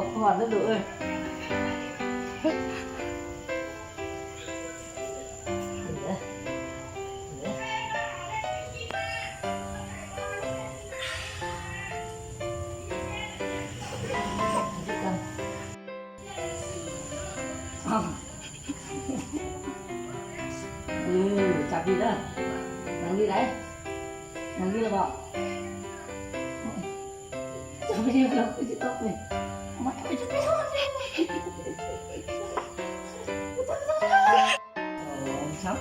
ຂອບຄຸນເດີລູກເອີຍ. ເອີ ຈັບດີເດີ ນັ່ງດີໄດ໋ ນັ່ງດີແລ້ວບໍ? ຈັບດີແລ້ວ ຄືຊິຕົກນີ້ ເອົາມາ ເອົາໄປ ຈັບໄປ ສອງ ສາມ.